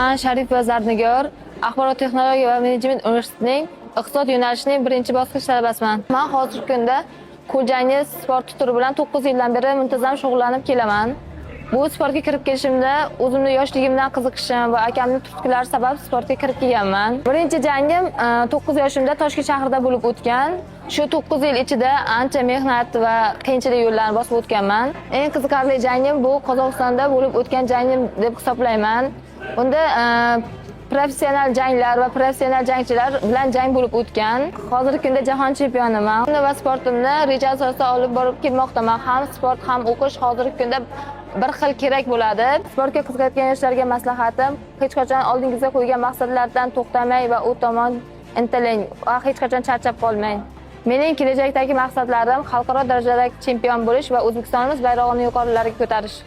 Man Sharipova Zarnigor, Axborot texnologiya va menejment universitetining iqtisod yo'nalishining birinchi bosqich talabasiman. Man hozirgi kunda qo'l jangi sport turi bilan 9 yildan beri muntazam shug'ullanib kelaman. Bu sportga kirib kelishimda o'zimni yoshligimdan qiziqishim va akamning turtkilari sabab sportga kirib kelganman. Birinchi jangim 9 yoshimda Toshkent shahrida bo'lib o'tgan. Shu 9 yil ichida ancha mehnat va qiyinchilik yo'llarini bosib o'tganman. Eng qiziqarli jangim bu Qozog'istonda bo'lib o'tgan jangim deb hisoblayman. Unda professional janglar va professional jangchilar bilan jang bo'lib o'tgan. Hozirgi kunda jahon chempioniman va sportimni reja asosida olib borib kelmoqdaman. Ham sport, ham o'qish hozirgi kunda bir xil kerak bo'ladi. Sportga qiziqayotgan yoshlarga maslahatim: hech qachon oldingizga qo'ygan maqsadlardan to'xtamang va u tomon intiling va hech qachon charchab qolmang. Mening kelajakdagi maqsadlarim xalqaro darajadagi chempion bo'lish va O'zbekistonimiz bayrog'ini yuqorilarga ko'tarish.